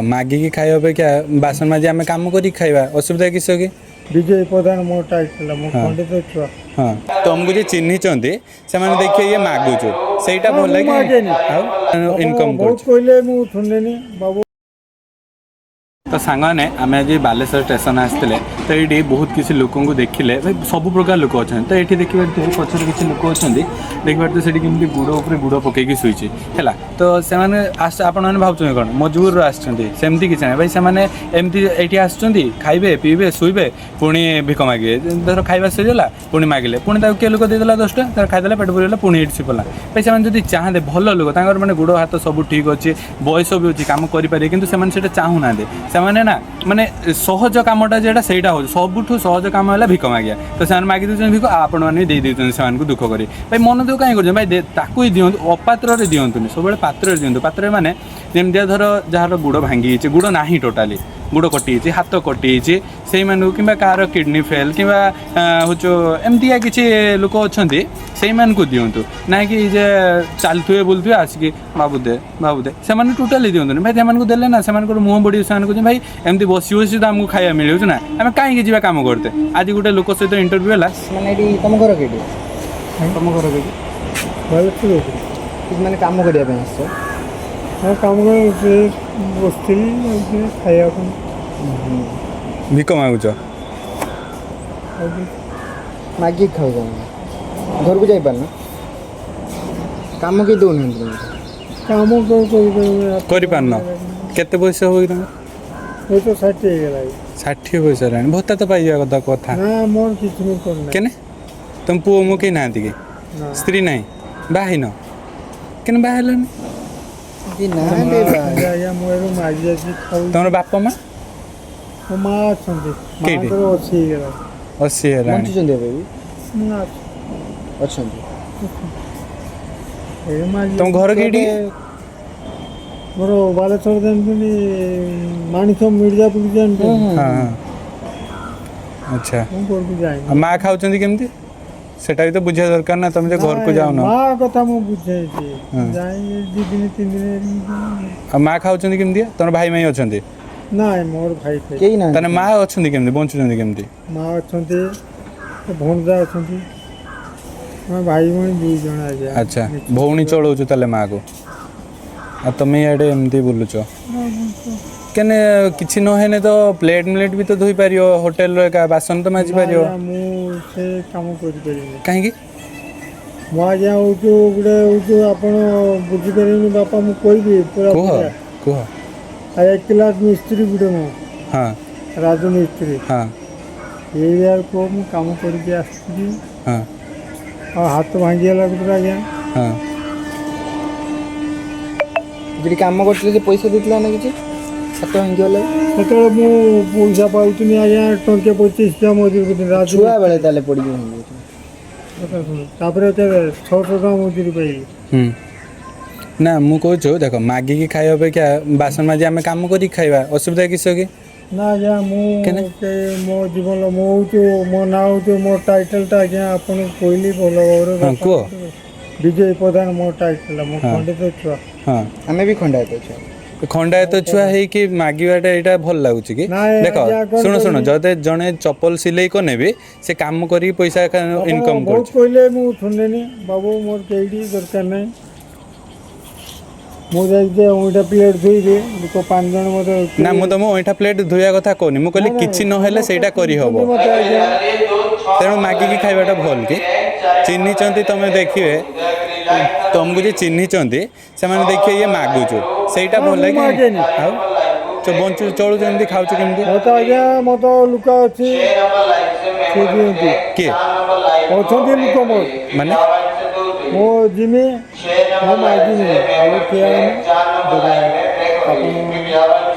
ମାଗିକି ଖାଇବା ଅପେକ୍ଷା ବାସନ ମାଜି ଆମେ କାମ କରିକି ଖାଇବା, ଅସୁବିଧା କିସ କି? ବିଜୟ ପ୍ରଧାନ ମୋ ଟାଇଟଲ, ମୁଁ ଖଣ୍ଡିତ ଛୁଆ। ହଁ, ତମକୁ ଯେ ଚିହ୍ନିଛନ୍ତି ସେମାନେ ଦେଖିବେ ଇଏ ମାଗୁଛୁ, ସେଇଟା ହଁ, ଭଲ ମୁଁ କି ମାଗେନି। ଆଉ ଇନକମ୍ ବହୁତ କରୁଛୁ। କହିଲେ ମୁଁ ଶୁଣିନି ବାବୁ। ତ ସାଙ୍ଗମାନେ, ଆମେ ଆଜି ବାଲେଶ୍ୱର ଷ୍ଟେସନ ଆସିଥିଲେ। ତ ଏଇଠି ବହୁତ କିଛି ଲୋକଙ୍କୁ ଦେଖିଲେ। ଭାଇ, ସବୁ ପ୍ରକାର ଲୋକ ଅଛନ୍ତି। ତ ଏଇଠି ଦେଖିପାରୁଥିବେ, ପଛରେ କିଛି ଲୋକ ଅଛନ୍ତି, ଦେଖିପାରୁଥିବେ ସେଠି କେମିତି ଗୁଡ଼ ଉପରେ ଗୁଡ଼ ପକେଇକି ଶୋଇଛି। ହେଲା, ତ ସେମାନେ ଆସ, ଆପଣମାନେ ଭାବୁଛନ୍ତି କ'ଣ ମଜବୁରରୁ ଆସିଛନ୍ତି? ସେମିତି କିଛି ନାହିଁ ଭାଇ। ସେମାନେ ଏମିତି ଏଇଠି ଆସୁଛନ୍ତି, ଖାଇବେ, ପିଇବେ, ଶୋଇବେ, ପୁଣି ଭିକ ମାଗିବେ। ଧର ଖାଇବା ସରିଗଲା, ପୁଣି ମାଗିଲେ, ପୁଣି ତାକୁ କିଏ ଲୋକ ଦେଇଦେଲା 10 ଟଙ୍କା, ତାର ଖାଇଦେଲା, ପେଟ ପୁରିଗଲା, ପୁଣି ଏଇଠି ଶୋଇପଡ଼ିଲା। ଭାଇ, ସେମାନେ ଯଦି ଚାହାନ୍ତେ, ଭଲ ଲୋକ, ତାଙ୍କର ମାନେ ଗୋଡ଼ ହାତ ସବୁ ଠିକ୍ ଅଛି, ବୟସ ବି ଅଛି, କାମ କରିପାରିବେ, କିନ୍ତୁ ସେମାନେ ସେଇଟା ଚାହୁଁନାହାନ୍ତି। ସେମାନେ ନା ମାନେ ସହଜ କାମଟା ଯେଟା ସେଇଟା ହେଉଛି, ସବୁଠୁ ସହଜ କାମ ହେଲା ଭିକ ମାଗିବା। ତ ସେମାନେ ମାଗି ଦେଉଛନ୍ତି ଭିକ, ଆଉ ଆପଣମାନେ ବି ଦେଇ ଦେଉଛନ୍ତି ସେମାନଙ୍କୁ। ଦୁଃଖ କରି ଭାଇ, ମନ ଦୁଃଖ କାହିଁ କରୁଛନ୍ତି ଭାଇ? ତାକୁ ହିଁ ଦିଅନ୍ତୁ, ଅପାତ୍ରରେ ଦିଅନ୍ତୁନି, ସବୁବେଳେ ପାତ୍ରରେ ଦିଅନ୍ତୁ। ପାତ୍ରରେ ମାନେ ଯେମିତିଆ ଧର ଯାହାର ଗୋଡ଼ ଭାଙ୍ଗି ଯାଇଛି, ଗୋଡ଼ ନାହିଁ ଟୋଟାଲି, ଗୋଡ଼ କଟିଯାଇଛି, ହାତ କଟିଯାଇଛି, ସେଇମାନଙ୍କୁ, କିମ୍ବା କାହାର କିଡ଼ନୀ ଫେଲ୍, କିମ୍ବା ହେଉଛି ଏମିତିକା କିଛି ଲୋକ ଅଛନ୍ତି, ସେଇମାନଙ୍କୁ ଦିଅନ୍ତୁ। ନାଇଁ କି ଯେ ଚାଲୁଥିବେ, ବୁଲୁଥିବେ, ଆସିକି ବାବୁ ଦେ, ବାବୁ ଦେ, ସେମାନେ ଟୋଟାଲି ଦିଅନ୍ତୁନି ଭାଇ। ସେମାନଙ୍କୁ ଦେଲେ ନା ସେମାନଙ୍କର ମୁହଁ ବଢ଼ିବ। ସେମାନେ କହୁଛନ୍ତି, ଭାଇ, ଏମିତି ବସି ବସି ତ ଆମକୁ ଖାଇବା ମିଳୁଛି ନା, ଆମେ କାହିଁକି ଯିବା କାମ କରତେ? ଆଜି ଗୋଟେ ଲୋକ ସହିତ ଇଣ୍ଟରଭ୍ୟୁ ହେଲା। ମାନେ ଏଠି ତମ ଘର କେଠି? ତମ ଘର କେଠି? ବାଲେଶ୍ୱର। କିଛି ମାନେ କାମ କରିବା ପାଇଁ ଆସିଛ? ହଁ, କାମ କରି ବସିଥିଲି ଏମିତି ଖାଇବା ପାଇଁ। ଭିକ ମାଗୁଛ? ଆଉ ମାଗିକି ଖାଉଛ ତମେ? ଘରକୁ ଯାଇପାରୁନ? କାମ କେହି ଦେଉନାହାନ୍ତି ତମକୁ? କାମ କଣ କରିପାରିବି? କରିପାରୁନ? କେତେ ବୟସ ହବ କି ତମର? ମୁଁ ତ 60 ହେଇଗଲାଣି। 60 ବୟସ ହେଲାଣି, ଭତ୍ତା ତ ପାଇଯିବା କଥା କଥା। ନା, ମୋର କିଛି ମୁଁ କରୁନାହିଁ। କେନେ ତମ ପୁଅ ମୁଁ କେହି ନାହାନ୍ତି କି? ନା। ସ୍ତ୍ରୀ ନାହିଁ? ବାହା ହେଇନ? କେନେ ବାହା ହେଲନି? କେହି ନାହାନ୍ତି ମା ଅଛନ୍ତି ଆଜ୍ଞା, ମୁଁ ଏବେ ମାଗି ଆସି ଖାଉଛି। ତମର ବାପା ମା? ମୋ ମା ଅଛନ୍ତି। କେଇଠି? ମାଙ୍କର 80 ହେଇଗଲାଣି। 80 ହେଲାଣି? ବଞ୍ଚୁଛନ୍ତି ଏବେ ବି? ନା। ଅଛନ୍ତି। ଏ ମାଗି ତମ ଘର କେଇଠି? ମୋର ବାଲେଶ୍ୱର ଜାଣିଛନ୍ତି, ମାଣିକ ମିର୍ଜାପୁର ଜାଣିଛନ୍ତି? ହଁ ହଁ ଆଚ୍ଛା। ମୁଁ ଘରକୁ ଯାଇନି। ଆଉ ମା ଖାଉଛନ୍ତି କେମିତି, ସେଟା ବି ତ ବୁଝିବା ଦରକାର ନା। ତମେ ଯେ ଘରକୁ ନାଇଁ, ଯାଉନ। ମା କଥା ମୁଁ ବୁଝେଇଛି। ଯାଇ 2 ଦିନ 3 ଦିନ। ଆଉ ମା ଖାଉଛନ୍ତି କେମିତି? ତମର ଭାଇ ମାଇ ଅଛନ୍ତି? ନାଇଁ, ମୋର ଭାଇ ଫାଇ କେହି ନାହାନ୍ତି। ତାହେଲେ ମା ଅଛନ୍ତି କେମିତି, ବଞ୍ଚୁଛନ୍ତି କେମିତି? ମା ଅଛନ୍ତି, ଭଣଜା ଅଛନ୍ତି। ଆମେ ଭାଇ ଭଉଣୀ 2 ଜଣ ଆଜ୍ଞା। ଆଚ୍ଛା, ଭଉଣୀ ଚଳଉଛୁ ତାହେଲେ ମାକୁ, ଆଉ ତମେ ଇଆଡ଼େ ଏମିତି ବୁଲୁଛ କେନେ? କିଛି ନହେଲେ ତ ପ୍ଲେଟ୍ ମ୍ଲେଟ୍ ବି ତ ଧୋଇପାରିବ, ହୋଟେଲର ଏକା ବାସନ ତ ମାଜି ପାରିବ। ନା, ମୁଁ ସେ କାମ କରିପାରିବିନି। କାହିଁକି? ମୁଁ ଆଜ୍ଞା ହଉଛୁ ଗୋଟେ ହଉଛୁ, ଆପଣ ବୁଝିପାରିବେନି ବାପା, ମୁଁ କହିବି ପୁରା। କୁହ। ପୁରା। କୁହ। ଆଉ ଏକ କ୍ଲାସ୍ ମିସ୍ତ୍ରୀ ଗୋଟେ ମୁଁ, ରାଜମିସ୍ତ୍ରୀ। ଏଇଆର କୁହ, ମୁଁ କାମ କରିକି ଆସିଥିଲି ଆଉ ହାତ ଭାଙ୍ଗିଗଲା ଗୋଟେ ଆଜ୍ଞା। ଯୋଉଠି କାମ କରୁଥିଲେ ସେ ପଇସା ଦେଇଥିଲା ନା କିଛି, ହାତ ଭାଙ୍ଗିଗଲା? ସେତେବେଳେ ମୁଁ ପଇସା ପାଉଥିଲି ଆଜ୍ଞା, ଟଙ୍କେ 25 ଟଙ୍କା ମଜୁରୀ କରୁଥିଲି ରାଜ ଛୁଆ ବେଳେ ତାହେଲେ ପଡ଼ିକି ଭାଙ୍ଗି ଯାଇଥିଲା? କଥା ଶୁଣ, ତାପରେ କେତେ 600 ଟଙ୍କା ମଜୁରୀ ପାଇଲି। ହୁଁ ନା, ମୁଁ କହୁଛୁ ଦେଖ, ମାଗିକି ଖାଇବା ଅପେକ୍ଷା ବାସନ ମାଜି ଆମେ କାମ କରିକି ଖାଇବା, ଅସୁବିଧା କିସ କି? ନା ଆଜ୍ଞା, ମୁଁ କେନେ? ମୋ ଜୀବନ ମୁଁ ହଉଛୁ, ମୋ ନାଁ ହଉଛୁ, ମୋ ଟାଇଟଲଟା ଆଜ୍ଞା ଆପଣଙ୍କୁ କହିଲି ଭଲ ଭାବରେ। ହଁ, କୁହ। ବିଜୟ ପ୍ରଧାନ ମୋ ଟାଇଟଲ, ମୁଁ ଖଣ୍ଡିତ ଛୁଆ। ଆମେ ବି ଖଣ୍ଡାୟତ ଛୁଆ। ଖଣ୍ଡାୟତ ଛୁଆ ହେଇକି ମାଗିବାଟା ଏଇଟା ଭଲ ଲାଗୁଛି କି? ନାଇଁ, ଦେଖ, ଆଜ୍ଞା, କଣ ଶୁଣ ଶୁଣ, କହିବି? ଯଦି ଜଣେ ଚପଲ ସିଲେଇ କନେ ବି ସେ କାମ କରିକି ପଇସା ଆପଣ ଇନକମ୍ ବହୁତ କରୁଛି। କହିଲେ ମୁଁ ଶୁଣିଲିନି ବାବୁ। ମୋର କେଇଠି ଦରକାର ନାହିଁ। ମୁଁ ଯାଇକି ଅଇଁଠା ପ୍ଲେଟ୍ ଧୋଇବି, ଲୋକ 5 ଜଣ ମୋତେ ନା, ମୁଁ ତମ ଅଇଁଠା ପ୍ଲେଟ୍ ଧୋଇବା କଥା କହୁନି। ମୁଁ କହିଲି ନାଇଁ, କିଛି ନହେଲେ ସେଇଟା କରିହବ। ମୋତେ ଆଜ୍ଞା। ତେଣୁ ମାଗିକି ଖାଇବାଟା ଭଲ କି? ଚିହ୍ନିଛନ୍ତି ତମେ, ଦେଖିବେ, ତମକୁ ଯେ ଚିହ୍ନିଛନ୍ତି ସେମାନେ ଦେଖିବେ ଇଏ ମାଗୁଛୁ, ସେଇଟା ନା, ଭଲ ମୁଁ କି? ମାଗେନି। ଆଉ ବଞ୍ଚୁ ଚଳୁଛୁ ଏମିତି, ଖାଉଛୁ କେମିତି? ମୋତେ ଆଜ୍ଞା, ମୋତେ ଲୋକ ଅଛି, ସେ ଦିଅନ୍ତି। କିଏ? ଅଛନ୍ତି ଲୋକ ମୋର। ମାନେ? ମୁଁ ଯିମି, ମୁଁ ମାଗିନି ଆଉ, ଠିଆ ହେମି, ଦେବେ ଆପଣ।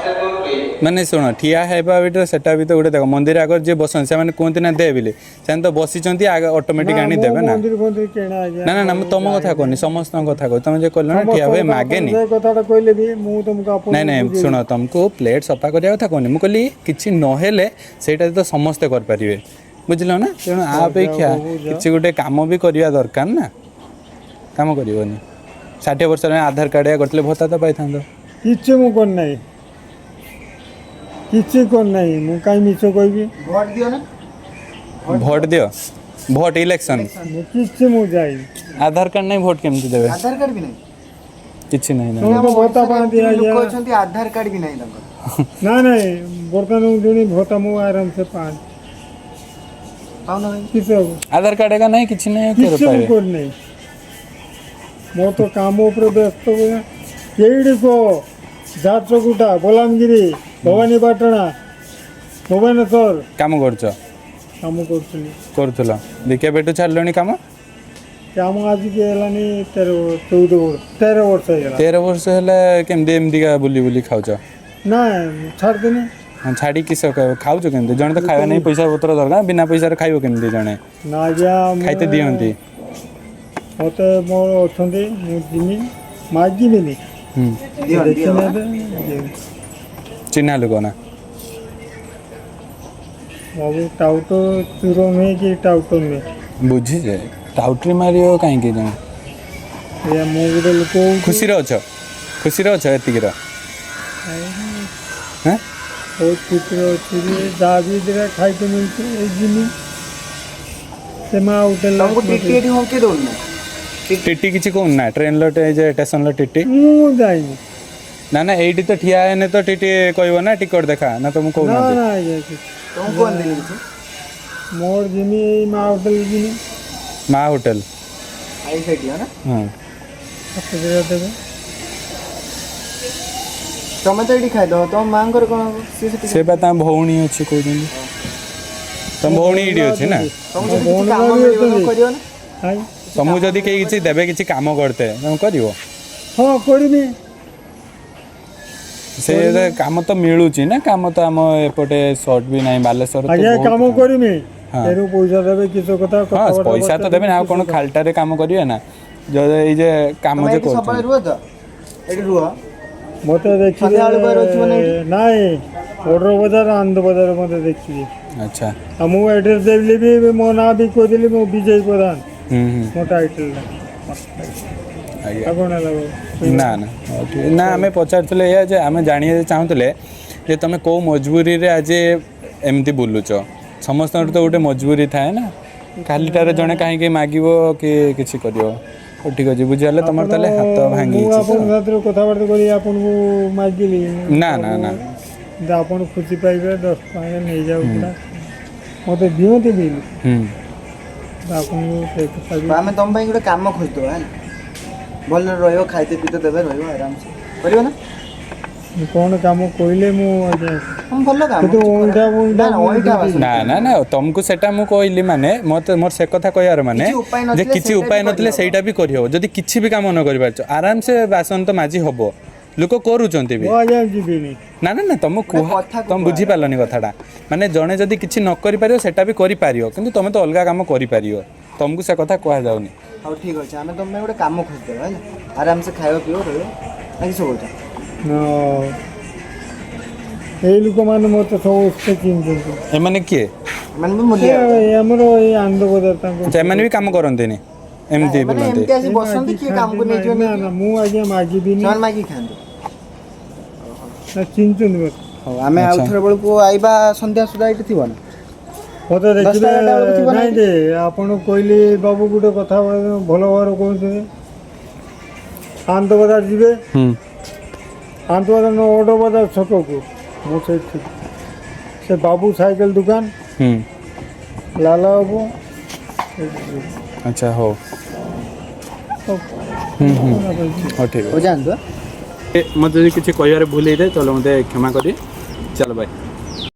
ମାନେ ଶୁଣ, ଠିଆ ହେବା ଭିତରେ ସେଟା ବି ତ ଗୋଟେ, ଦେଖ, ମନ୍ଦିର ଆଗରେ ଯିଏ ବସନ୍ତି ସେମାନେ କୁହନ୍ତି ନା ଦେ ବୋଲି? ସେମାନେ ତ ବସିଛନ୍ତି, ଆଗ ଅଟୋମେଟିକ୍ ନା, ଆଣି ମୁଁ ଦେବେ ନା। ମନ୍ଦିର ଫନ୍ଦିର କେଣା ଆଜ୍ଞା। ନା ନା ନା, ମୁଁ ତମ କଥା କହୁନି, ସମସ୍ତଙ୍କ କଥା କହୁଛି। ତମେ ଯେ କହିଲ ନା ଠିଆ ହୁଏ, ସମସ୍ତଙ୍କ ମାଗେନି। ଆପଣ ସେ କଥାଟା କହିଲେ ବି ମୁଁ ତମକୁ ଆପଣ ନାଇଁ ନାଇଁ, ଶୁଣ, ତମକୁ ପ୍ଲେଟ୍ ସଫା କରିବା କଥା କହୁନି। ମୁଁ କହିଲି କିଛି ନହେଲେ ସେଇଟା ତ ସମସ୍ତେ କରିପାରିବେ, ବୁଝିଲ ନା? ତେଣୁ ଆ ଅପେକ୍ଷା କିଛି ଗୋଟେ କାମ ବି କରିବା ଦରକାର ନା? କାମ କରିବନି? 60 ବର୍ଷ ହେଲାଣି, ଆଧାର କାର୍ଡ଼ କରିଥିଲେ ଭତ୍ତା ତ ପାଇଥାନ୍ତ। କିଛି ମୁଁ କରିନାହିଁ। କିଛି କରିନାହିଁ, ମୁଁ କାହିଁ ମିଛ କହିବି? ଭୋଟ ଦିଅ ନା? ଭୋଟ ଦିଅ, ଭୋଟ ଇଲେକ୍ସନ। ମୁଁ କିଛି ମୁଁ ଯାଇନି। ଆଧାର କାର୍ଡ ନାହିଁ, ଭୋଟ କେମିତି ଦେବେ? ଆଧାର କାର୍ଡ ବି ନାହିଁ? କିଛି ନାହିଁ ନା? ଶୁଣନ୍ତୁ, ଭତ୍ତା ପାଆନ୍ତି ଲୋକ ଆଜ୍ଞା। ଅଛନ୍ତି, ଆଧାର କାର୍ଡ ବି ନାହିଁ ତାଙ୍କର। ନା ନାଇଁ, ବର୍ତ୍ତମାନ ଜଣେ ଭତ୍ତା ମୁଁ ଆରାମସେ ପାଆନ୍ତି। ପାଉନ ଭାଇ? କିଛି ହବ? ଆଧାର କାର୍ଡ ଏକା ନାହିଁ, କିଛି ନାହିଁ, ଆଉ କେବେ କିଛି ମୁଁ ପାଇବେ? କରିନାହିଁ, ମୋର ତ କାମ ଉପରେ ବ୍ୟସ୍ତ। କେଇଠି କୁହ, ଝାରସୁଗୁଡ଼ା, ବଲାଙ୍ଗୀର, ଭବାନୀପାଟଣା, ଭୁବନେଶ୍ୱର। କାମ କରୁଛ? କାମ କରୁଥିଲି। କରୁଥିଲ, କେବେଠୁ ଛାଡ଼ିଲଣି କାମ? କାମ ଆଜିକି ହେଲାନି 13 14 ବର୍ଷ, 13 ବର୍ଷ ହେଇଗଲା। 13 ବର୍ଷ ହେଲା। କେମିତି ଏମିତିକା ବୁଲି ବୁଲି ଖାଉଛ? ନା, ଛାଡ଼ିଦେନି। ହଁ, ଛାଡ଼ି କିସ ଖାଉଛ କେମିତି? ଜଣେ ତ ଖାଇବା ନାହିଁ, ପଇସା ପତ୍ର ଦରକାର, ବିନା ପଇସାରେ ଖାଇବ କେମିତି ଜଣେ? ନା ଆଜ୍ଞା, ଖାଇତେ ଦିଅନ୍ତି? ମୋତେ ମୋର ଅଛନ୍ତି, ମୁଁ ଯିମି, ମାଗିବିନି। ଦିଅ ଦିଅ। ଦେଖିନେବେ, ଦିଅନ୍ତି। ଚିହ୍ନା ଲୋକ ନା? ବାବୁ, ଟାଉଟର ଚୁର ନୁହେଁ କି ଟାଉଟର ନୁହେଁ। ବୁଝିଛେ, ଟାଉଟରି ମାରିବ କାହିଁକି ଜଣେ? ଆଜ୍ଞା, ମୁଁ ଗୋଟେ ଲୋକ। ଖୁସିରେ ଅଛ? ଖୁସିରେ ଅଛ ଏତିକିର? ହେଁ? ବହୁତ ଖୁସିରେ ଅଛି ଯେ ଯାହା ବି ଦିଟା ଖାଇତେ ମିଳୁଛି। ଏଇ ଜିମି ସେ ମା ହୋଟେଲ। ତମକୁ ଟିଟି ଏଠି ହଙ୍କି ଦଉନି ନା? ଟିଟି କିଛି କହୁନି ନା, ଟ୍ରେନ୍ର ଯେ ଷ୍ଟେସନର ଟିଟି? ମୁଁ ଯାଇନି। ନା ନା, ଏଇଠି ତ ଠିଆ ହେନେ ତ ଟିଟି କହିବ ନା, ଟିକଟ ଦେଖା ନା, ତମକୁ ନା। କହୁନାହାନ୍ତି? ନା ଆଜ୍ଞା, କିଛି ତମକୁ କୁହନ୍ତିନି କିଛି? ମୋର ଜିମି, ଏଇ ମା ହୋଟେଲ ଜିମି। ମା ହୋଟେଲ। I ସେଇଠି ନା? ହଁ। ହାତ ଦିଟା ଦେବେ। ତମେ ତ ଏଇଠି ଖାଇଦବ, ତମ ମାଙ୍କର କଣ ହବ? ସିଏ ସେଠି ସେ ବା ତାଙ୍କ ଭଉଣୀ ଅଛି କହୁଛନ୍ତି, ତମ ଭଉଣୀ ଏଇଠି ଅଛି ନା? ତମକୁ ଯଦି କିଛି ଭଉଣୀ କାମ ବି ମିଳିବ, ତମେ ଅଛନ୍ତି। କରିବ ନା? କାଇଁ? ତମକୁ ଯଦି କେହି କିଛି ଦେବେ କିଛି କାମ କରତେ, ତମେ କରିବ? ହଁ, କରିବି। ସେ କାମ ତ ମିଳୁଛି ନା, କାମ ତ ଆମ ଏପଟେ ସର୍ଟ ବି ନାହିଁ ବାଲେଶ୍ୱର ତ ଆଜ୍ଞା, ବହୁତ କାମ କରିବି। ହଁ। ତେଣୁ ପଇସା ଦେବେ କିଛି କଥା। ହଁ, ପଇସା ତ ଦେବେ ନା, ଆଉ କ'ଣ ଖାଲିଟାରେ କାମ କରିବେ ନା? ଯଦି ଏଇ ଯେ କାମ ତମେ ଯେ ଏଇଠି ସବୁବେଳେ କରୁଛନ୍ତି। ରୁହ ତ, ଏଇଠି ରୁହ। ମୋତେ ଦେଖିବେ। ସନ୍ଧ୍ୟାବେଳକୁ ଆଉ ରହୁଥିବ ନା ଏଇଠି? ନାଇଁ, ବଡ଼ର ବଜାର, ଆନନ୍ଦ ବଜାର ମୋତେ ଦେଖିବେ। ଆଉ ମୁଁ ଆଡ୍ରେସ୍ ଦେଲି ବି, ମୋ ନାଁ ବି କହିଦେଲି, ମୁଁ ବିଜୟ ପ୍ରଧାନ। ହୁଁ ହୁଁ ମୋ ଟାଇଟେଲଟା। ଆଜ୍ଞା। ଆଉ କ'ଣ ହେଲା ବାବୁ? ନା ନା, ହଉ ଠିକ୍। ନା, ଆମେ ପଚାରୁଥିଲେ ଏଇଆ ଯେ ଆମେ ଜାଣିବାକୁ ଚାହୁଁଥିଲେ ଯେ ତମେ କେଉଁ ମଜବୁରିରେ ଆଜି ଏମିତି ବୁଲୁଛ। ସମସ୍ତଙ୍କର ତ ଗୋଟେ ମଜବୁରି ଥାଏ ନା, ଖାଲିଟାରେ ଜଣେ କାହିଁକି ମାଗିବ କି କିଛି କରିବ? ହଉ, ଠିକ୍ ଅଛି, ବୁଝିଗଲେ। ତମର ତାହେଲେ ହାତ ମୁଁ ଭାଙ୍ଗିଯାଇଛି ତ? ଆପଣଙ୍କ ସାଥିରେ କଥାବାର୍ତ୍ତା କରି ଆପଣଙ୍କୁ ମାଗିଲି? ନା ନା ନା। ଯେ ଆପଣ ଖୁସି ପାଇବେ, 10 ଟଙ୍କା ନେଇଯାଉ, ପୁରା ମୋତେ ଦିଅନ୍ତି ବିଲ୍। ଆପଣଙ୍କୁ ସେ କଥା ବି ଆମେ ତମ ପାଇଁ ଗୋଟେ କାମ ଖୋଜିଦବା ହେଲା, ଭଲରେ ରହିବ, ଖାଇତେ ପିଇତେ ଦେବେ, ରହିବ ଆରାମସେ, କରିବ ନା? କ'ଣ କାମ କହିଲେ ମୁଁ ଆଜ୍ଞା? ହଁ, ଭଲ କାମ। କିନ୍ତୁ କିଛି ଅଇଁଠା ଖରାପ- ବଇଁଠା ନା, ନା, ଅଇଁଠା ବାସନ। ନା ନା ନା, ତମକୁ ସେଟା ମୁଁ କହିଲି, ମାନେ ମତେ ମୋର ସେ କଥା କହିବାର ମାନେ କିଛି ଉପାୟ ଯେ ନଥିଲେ କିଛି ସେଇଟା ଉପାୟ ବି ନଥିଲେ କରିହବ। ସେଇଟା ବି କରିହବ। ଯଦି କିଛି ବି କାମ ନ କରିପାରୁଛ, ଆରାମସେ ବାସନ ତ ମାଜି ହବ, ଲୋକ କରୁଛନ୍ତି ବି। ମୁଁ ଆଜ୍ଞା ଯିବିନି। ନା ନା ନା, ତମକୁ କୁହ। କଥାକୁ ତମେ କୁହା। ବୁଝିପାରିଲନି କଥାଟା। ମାନେ ଜଣେ ଯଦି କିଛି ନ କରିପାରିବ, ସେଟା ବି କରିପାରିବ, କିନ୍ତୁ ତମେ ତ ଅଲଗା କାମ କରିପାରିବ, ତମକୁ ସେ କଥା କୁହାଯାଉନି। ହଉ, ଠିକ୍ ଅଛି, ଆମେ ତମ ପାଇଁ ଗୋଟେ କାମ ଖୋଜିଦେବା ହେଲା, ଆରାମସେ ଖାଇବ ପିଇବ ରହିବ, ନା କିସ କହୁଛ? ହଁ, ଏଇ ଲୋକମାନେ ମୋତେ ସମସ୍ତେ ଚିହ୍ନିଛନ୍ତି। ଏମାନେ କିଏ? ଏମାନେ ବି ମୂଲିଆ। ଏ ଆମର ଏଇ ଆନନ୍ଦ ବଜାର ତାଙ୍କ। ଆଚ୍ଛା, ଏମାନେ ବି କାମ କରନ୍ତିନି, ଏମିତି ଏମାନେ ବୁଲନ୍ତି? ଏମିତି ଆସି ବସନ୍ତି, କିଏ କାମକୁ ନେଇଯିବ। ନା ନା, ମୁଁ ଆଜ୍ଞା ମାଗିବିନି। ସେମାନେ ମାଗିକି ଖାଆନ୍ତି। ନା, ଚିହ୍ନିଛନ୍ତି ମୋତେ। ହଉ, ଆମେ ଆଉ ଥରେ ବେଳକୁ ଆଇବା, ସନ୍ଧ୍ୟା ସୁଦ୍ଧା ଏଇଠି ଥିବ ନା? ମୋତେ ଦେଖିବେ। 10ଟା 11ଟା ବେଳକୁ ଥିବ ନା? ନାଇଁ ଯେ, ଆପଣ କହିଲି ବାବୁ, ଗୋଟେ କଥା ଭଲ ଭାବରେ କହୁଛନ୍ତି। ଆନନ୍ଦ ବଜାର ଯିବେ। ଆନନ୍ଦ ବଜାର ଅଡ ବଜାର ଛକକୁ ମୁଁ ସେଇଠି, ସେ ବାବୁ ସାଇକେଲ ଦୋକାନ, ଲାଲା ବାବୁ ସେଇଠି ଯିବେ। ଆଚ୍ଛା, ହଉ। ହଉ। ହୁଁ ହୁଁ ହଉ, ଠିକ୍ ହଉ, ଯାଆନ୍ତୁ। ଅଛି। ମୋତେ ଯଦି କିଛି କହିବାରେ ଭୁଲ ହେଇଥାଏ, ତାହେଲେ ମୋତେ କ୍ଷମା କରିବେ। ଚାଲ ବାଇ।